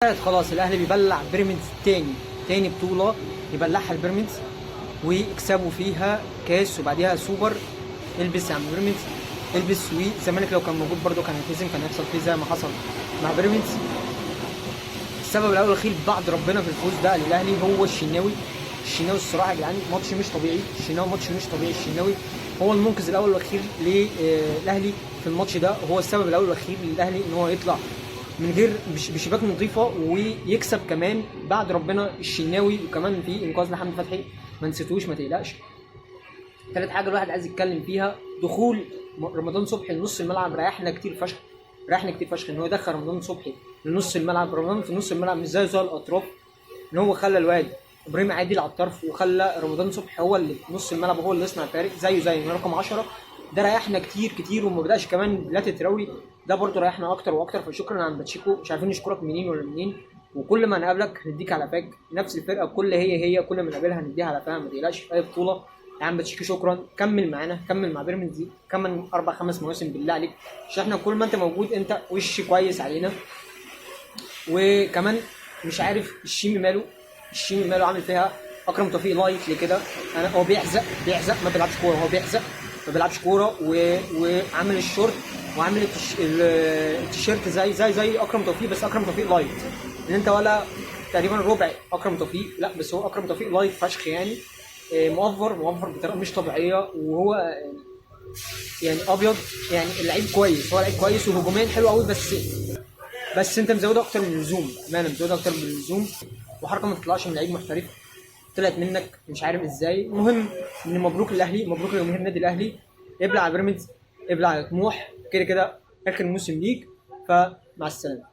خلاص الاهلي بيبلع بيراميدز تاني بطوله يبلعها البيراميدز ويكسبوا فيها كاس وبعديها سوبر. البس يا عم بيراميدز البس. والزمالك لو كان موجود برده كان هيتهزم، كان هيحصل فيه زي ما حصل مع بيراميدز. السبب الاول والاخير بعد ربنا في الفوز ده للاهلي هو الشناوي. الشناوي الصراحة يا جدعان ماتش مش طبيعي، الشناوي ماتش مش طبيعي. الشناوي هو المنقذ الاول والاخير للاهلي في الماتش ده، هو السبب الاول والاخير للاهلي ان هو يطلع من غير بشباك نظيفة ويكسب كمان بعد ربنا الشناوي، وكمان في انقاذ لحمدي فتحي ما نسيتوش ما تقلقش. تالت حاجة الواحد عايز يتكلم فيها دخول رمضان صبحي لنص الملعب، ريحنا كتير فشخ، ريحنا كتير فشخ ان هو دخل رمضان صبحي لنص الملعب. رمضان في نص الملعب مش زي الاطراف، ان هو خلى الواد ابراهيم عادل على الطرف وخلى رمضان صبحي هو اللي في نص الملعب وهو اللي يصنع الفارق زيه زي رقم 10. ده ريحنا كتير كتير، وما بداش كمان بلاتي تراوري ده برضه ريحنا اكتر واكتر. فشكرا عم باتشيكو، مش عارفين نشكرك منين ولا منين، وكل ما نقابلك هنديك على فاك. نفس الفرقة كل هي كل ما نقابلها هنديها على فاها، ما تقلقش في اي بطوله يا عم باتشيكو. شكرا، كمل معانا، كمل مع بيراميدز دي كمل 4 5 مواسم بالله عليك، عشان احنا كل ما انت موجود انت وش كويس علينا. وكمان مش عارف الشيمي ماله، الشيمي ماله عامل فيها اكرم توفيق light لكده. انا هو بيحزق ما بيلعبش كورة، هو بيحزق ما بيلعبش كورة وعامل الشورت وعامل التيشيرت زي زي زي اكرم توفيق، بس اكرم توفيق light، ان انت ولا تقريبا ربع اكرم توفيق، لا بس هو اكرم توفيق light فشخ يعني. مؤفر بطريقة مش طبيعية، وهو يعني ابيض يعني. اللعيب كويس، هو لعيب كويس وهجوميا حلو قوي، بس انت مزودها اكتر من اللزوم، بامانه مزودها اكتر من اللزوم، وحركه ما تطلعش من لعيب محترف طلعت منك مش عارف ازاي. المهم ان مبروك للاهلي، مبروك لجماهير النادي الاهلي. ابلع يا بيراميدز، ابلع يا طموح، كده كده اخر موسم ليك، فمع السلامة.